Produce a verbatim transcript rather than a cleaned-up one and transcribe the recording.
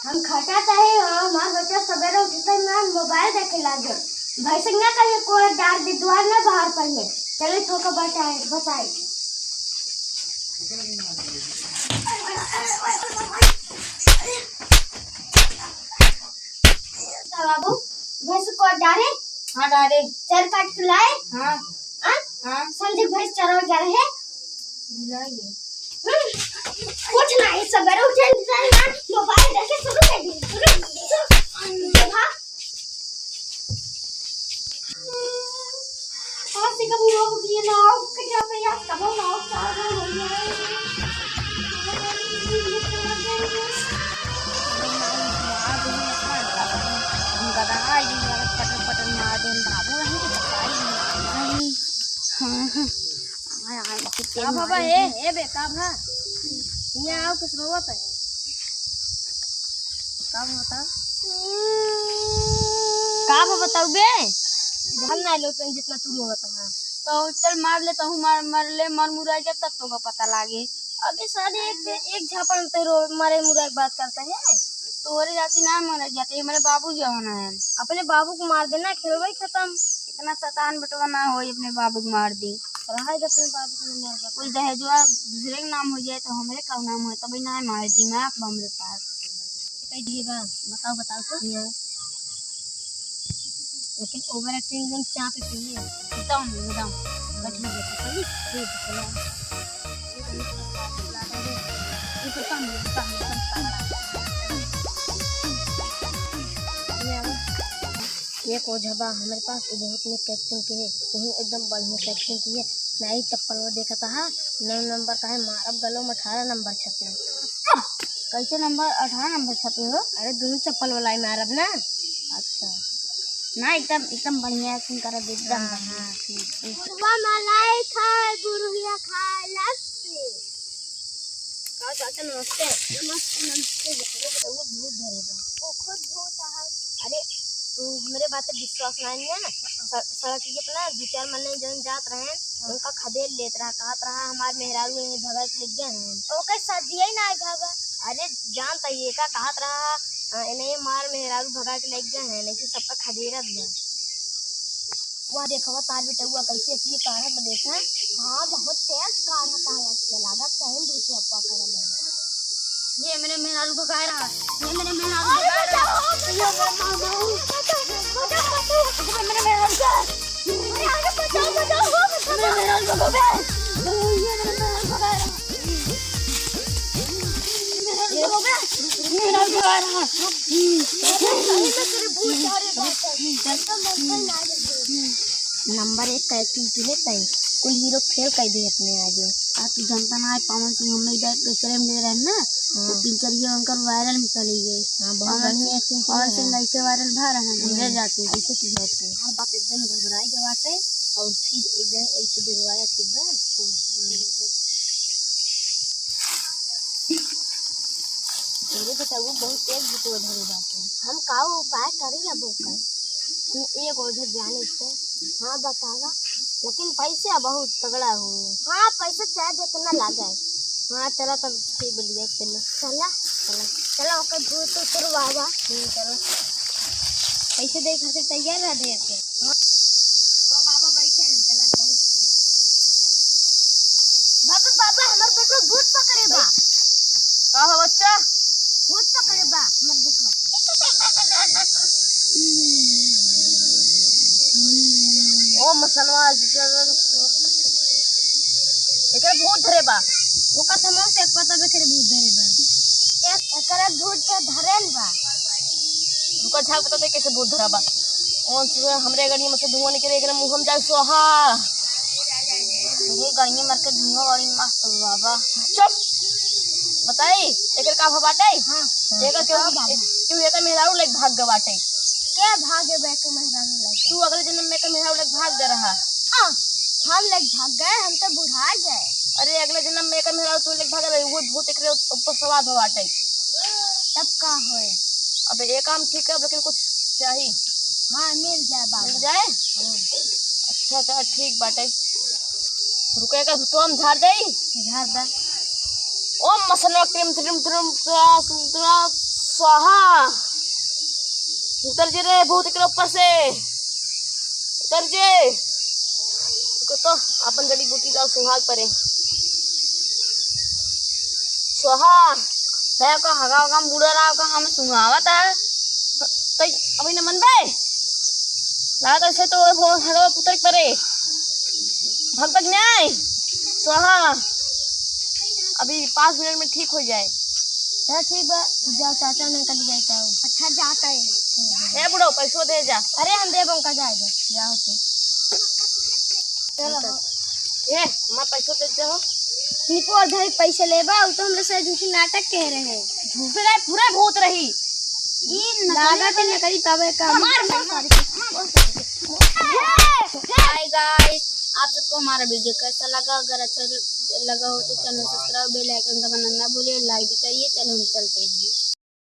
हम खटा चाहे हो, हमार बच्चा सबेरे उठते ना मोबाइल देखे लागे। भैंस ना कहीं कोई डार दी, दुआर ना बाहर पड़े। चले थोका बचाए, बचाए। बाबू, भैंस को डारे? हाँ, डारे। चर काट के लाए? हाँ। हाँ? हाँ। संजय भैंस चरावे जा रहे हैं? बुलाइए। हम्म, कुछ नहीं, सबेरे उठे ना, मोबाइल देखे शुरू कर दिए। शुरू, शुरू। देखा? आज से कबो रोक दिए ना, आओ, कहीं पे यार, कबो ना आओ, चार दिन हो गए। पटर पटर मार दे, बाबू, वहीं के बताई नहीं। हाँ, हाँ। हाँ, हाँ, का भवा, ए, ए बे, का भा? यहाँ आओ, कुछ रोवत है। का भा बताओ? का भा बताऊ बे? हम ना लो तन जितना तू रोवत है। तो चल मार ले, तहूँ मार, मर ले, मर मुराई जा, तब तो का पता लागे। अबे साले एक, एक झापड़ में तो रो, मरे मुराई के बात करता है। तोरे जाती ना मरे जाती, हमारे बाबू जवन है। अपने बाबू को मार देना, खेलवाई खत्म। इतना शैतान बेटवा ना होई अपने बाबू के मार दी। रहा है अपने बाबू को मार दे। कुल दहेजवा दूसरे के नाम हो जाए तो हमरे का नाम हो, तब ना मार दी, दिमाग बा हमरे पास। कह दिए बा, बताओ, बताओ तो। हाँ। लेकिन ओवर एक्टिंग एकदम चाप के लिए। बताओ, बताओ। बैठ लीजिए, चलिए, ठीक है, चलो। ये तो काम है, काम है, काम है। ये आओ। एक ओझा बा हमरे पास, उ बहुत नीक एक्टिंग के है, तुहूँ एकदम बढ़िया से एक्टिंग की है। नाई चप्पल वो देखत हा, नौ नंबर का है, मारब गलो में अठारह नंबर छपे। कैसे नंबर, अठारह नंबर छपे हो? अरे दोनों चप्पल वाला ही मारब ना। अच्छा, ना एकदम, एकदम बढ़िया एक्टिंग करब एकदम। हाँ, बढ़िया। हाँ, ठीक, ठीक। बुढ़वा मलाई खाए, बुढ़िया खाए लस्सी। का चाचा नमस्ते। नमस्ते, नमस्ते। वो भूत धरे बा। वो खुद भूत है। अरे, तू हमरे बात पे विश्वास नहीं है ना? स-, सड़क के अपना दो चार मने जन जात रहे, हाँ। उनका खदेड़ लेत रहा, कहत रहा, "हमार मेहरारू यहीं भगा के ले गए हैं।" ओकर शादी ही ना है बाबा। अरे, जान त ये का कहत रहा, अ, इन्हें मार मेहरारू भगा के ले गए हैं, लेकिन सबका खदेड़त बा। वह देखवा तार बेटउआ कैसे पिए काढ़त बा, देखा। हाँ, बहुत तेज काढ़त है, अच्छा लागत कहीं दूसरे अप्पा करम है। ये मेरे मेहरारू भगाए रहा, ये मेरे मेहरारू अरे भगाए रहा। बचाओ, ये मेरे माँ बहू। बचाओ, बचाओ, बचाओ। ये मेरे मेहरारू का। अरे, अरे, बचाओ, बचाओ, बचाओ। मेरे मेहरारू भगाए। ये मेरे मेहरारू भगाए रहा। ये हो गया। मेहरारू भगाए रहा। सही में तेरे भूत सारे बात है। नंबर एक का एक्टिंग की है तय। कुल हीरो फेल कर दे अपने आगे। आ तू जनता ना है, पवन सिंह हमें इधर पिक्चर में ले रहे हैं ना, हाँ। वो पिक्चर ये उनकर वायरल में चली गई। हाँ, बहुत पवन बढ़िया सिंह, एक्टिंग की पवन है। सिंह ऐसे वायरल भा रहे हैं, हाँ। ले जाती है। ऐसे की है तू? हमार बाप एकदम घबराई गए बाटे और फिर एकदम ऐसे डरवाया, ठीक बा? हाँ। अरे बेटा, वो बहुत तेज भूतवा धरे बाटे। हम का उपाय करी अब ओकर? हम एक ओझा जाने से। हाँ, बतावा। लेकिन पैसा बहुत तगड़ा हुए। हाँ, पैसा चाहे जितना लागे। हाँ, चला तब ठीक बोल गया, चलो। चला। चला। चला, ओकर भूत उतरवावा। हम्म, चला। पैसे दे खातिर तैयार रह दे के। हाँ। ओ बाबा बैठे हैं, चला पहुँच गया। बाबा, बाबा, हमर बेटवा भूत पकड़े बा। का हो बच्चा? भूत पकड़े बा हमर बेटवा। ओ मसलवा, एकर भूत धरे बा। ओकर समूह से एक पता बे करे भूत धरे बा। एक, एकरे भूत तो धरेन बा। रुको, झाँक बता दे कैसे भूत धरा बा। कौन से हमरे गड़िया में से धुआं निकले, एकरे मुंह में जाए स्वाहा। तुहे गड़िया मार के धुआं बड़ी मस्त बा बाबा। चुप। बताई, एकर का भा बाटे? हाँ। एकर केहू, केहू एकर मेहरारू लेके भाग गए बाटे। के भागे बे के मेहरारू लेके? तू अगले जन्म में एकर मेहरारू लेके भाग गए रहा। हाँ, हम लेके भाग गए, हम तो बुढ़ा गए। अरे, अगले जन्म में एकर मेहरारू तू लेके भाग रहे, वो भूत एकरे ऊपर सवार भा बाटे। तब का होए? अब ये काम ठीक है, लेकिन कुछ चाही। हाँ, मिल जाए बाबा। मिल जाए? हाँ। अच्छा, चल, ठीक बाटे। रुको, एकर भूतवा हम झाड़ देई। झाड़ दे। ओम मसनो क्रीम त्रिम त्रिम त्रा सुम त्रा। स्वाहा। उतर जे रे भूत एकरे ऊपर से, उतर जे। रुको तो, अपन जड़ी बूटी लाओ, सुंघाल परे। स्वाहा। भैया का हगा हगा बूड़ा रहा का हमें सुंघावत है। तई अभी न मनबे। लागत ऐसे तो वो हगा उतर परे। भग भग न्याय। स्वाहा। अभी पाँच मिनट में ठीक हो जाए। हाँ, ठीक बा, जाओ, चाचा ने कल जाए का हो। अच्छा, जाता है। ए बुढ़ो, पैसो दे जा। अरे, हम देबो, उनका जाए दे, जाओ तो। चलो। ए, हमार पैसो दे दे हो। निको, अधे पैसे लेबा, उ तो हमरा से झूठी नाटक कह रहे हैं। झूठे रहे, पूरा भूत रही। ई नकली लागत है नकली पावे का। मार, मार, मार। Hi guys, आप सबको हमारा वीडियो कैसा लगा? अगर अच्छा लगा हो तो चैनल सब्सक्राइब, बेल आइकन दबाना ना भूलिए, लाइक भी करिए। चलो हम चलते हैं।